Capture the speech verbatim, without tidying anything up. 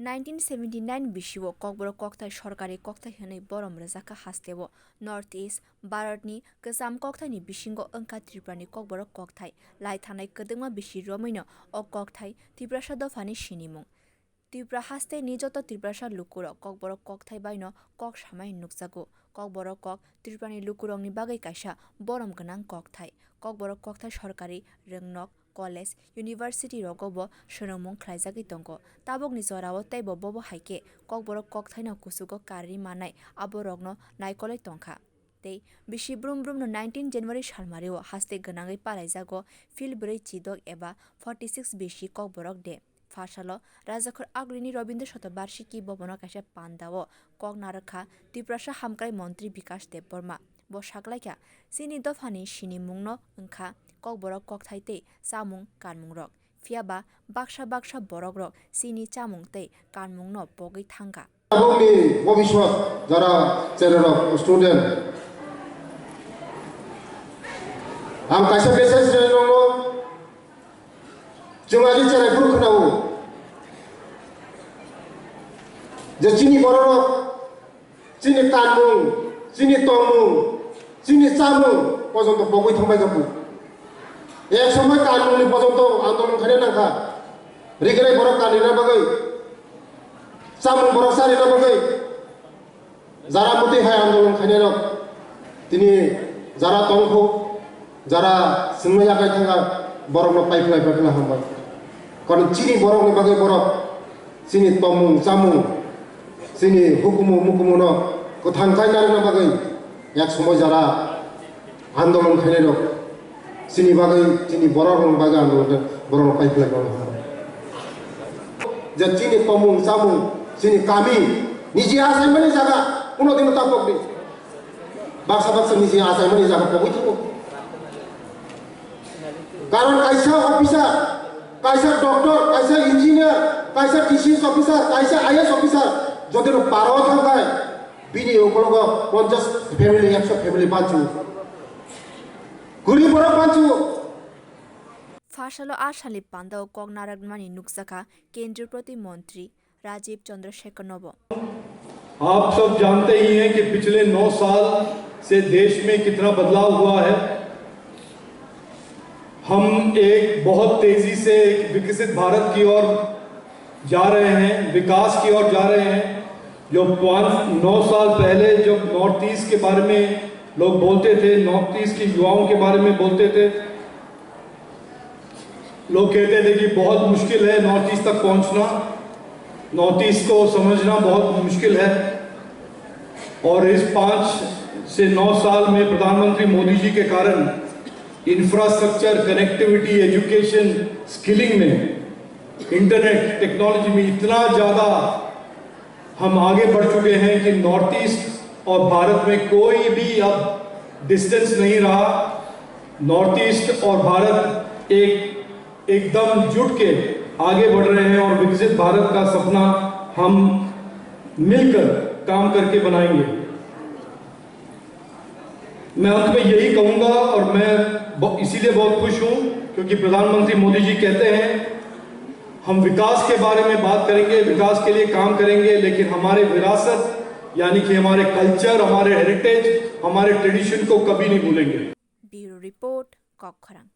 Nineteen seventy nine bisio Kokborok kokthai sorkari kokthai hwnwi borom rwjakha hasteo. North East Bharatni kwcham kokthaini bisingo wngkha Tripurani Kokborok kokthai. Lai thanai kwdwkma bisi romwino o kokthai Tiprasa dophani sinimung. Tripura hasteni joto Tiprasa lukurok Kokborok kokthai baino kok samai nukjago. Kokborok kok Tripurani lukurokni bagwi kaisa borom gwnang kokthai. Kokborok kokthai sorkari rwngnok, college, university rogo bo swrwngmung khlaijagwi tongo. Tabukni jorao teibo bobo hai khe Kokborok kokthaino kuchugo karwi mannai aborokno naikolwi tongkha. Tei bisi brum brumno nineteen January salmario haste gwnangwi palaijago Phil bwrwi chidok eba forty six bisi Kokborok de. Pharsalo Rajakhor Agrini Rabindra Shatabarshiki Bhabono kaisa pandao kok narwkha Tiprasa Hamkrai Montri Bikash Debbarma. Bo saklaikha, chini dophani sinimungno wngkha Kokborok kokthai tei chamung kanmungrok. Phiyaba baksa baksa borokrok chini chamung tei kanmungno pogwi thangkha. Tabukni bobiswt jara chererok student. Ang kaisa message rwnokno chwng agi cherai phuru khwnao je chini bororok chini kanmung, chini tongmung, chini chamung pojonto pogwi thangbai jago. Ek somoi kanmungni pojonto andolon khaina nangkha. Riginai borok kanina bagwi, chamung borok charina bagwi, jara muti hai andolon khainai rok tini jara tongkho, jara swngnai yakai thangkha, borokno paiphlai paiphlai hambai. Karon chini borokni bagwi borok chini tomung chamung, chini hukumu mukumuno kwthang khai narwkna bagwi yak somoi jara andolon khainai rok chini bagwi, chini borok rok bagwi andolon khe borok rok paiphlai borok rok. Je chini tomung chamung, chini kami, niji achaimani jaga kuno dino ta pokdi. Baksa baksa niji achaimani jaga pogwi thango. Karon kaisa officer, kaisa doctor, kaisa engineer, kaisa D C S officer, kaisa I A S officer, jodi no paro thangkhai, bini ukologo ponchas family, ekso family banchu. Guri borok banchu. Pharsalo a salni pandao kok narwkmani nukjakha Kendriya Proti Montri Rajiv Chandrasekhar no bo. आप सब जानते ही हैं कि पिछले नौ साल से देश में कितना बदलाव हुआ है। हम एक बहुत तेजी से एक विकसित भारत की ओर जा रहे हैं, विकास की ओर जा रहे हैं। जो पाँच, नौ साल पहले जब नॉर्थ ईस्ट के बारे में लोग बोलते थे, नॉर्थ ईस्ट के युवाओं के बारे में बोलते थे, लोग कहते थे कि बहुत मुश्किल है नॉर्थ ईस्ट तक पहुंचना, नॉर्थ ईस्ट को समझना बहुत मुश्किल है। और इस पाँच से नौ साल में प्रधानमंत्री मोदी जी के कारण इंफ्रास्ट्रक्चर, कनेक्टिविटी, एजुकेशन, स्किलिंग में, इंटरनेट टेक्नोलॉजी में इतना ज़्यादा हम आगे बढ़ चुके हैं कि नॉर्थ ईस्ट और भारत में कोई भी अब डिस्टेंस नहीं रहा। नॉर्थ ईस्ट और भारत एक, एकदम जुट के आगे बढ़ रहे हैं और विकसित भारत का सपना हम मिलकर काम करके बनाएंगे। मैं अंत में यही कहूंगा और मैं ब-, इसीलिए बहुत खुश हूं क्योंकि प्रधानमंत्री मोदी जी कहते हैं, हम विकास के बारे में बात करेंगे, विकास के लिए काम करेंगे, लेकिन हमारे विरासत यानी कि हमारे कल्चर, हमारे हेरिटेज, हमारे ट्रेडिशन को कभी नहीं भूलेंगे। Bureau Report, Kokkhorang.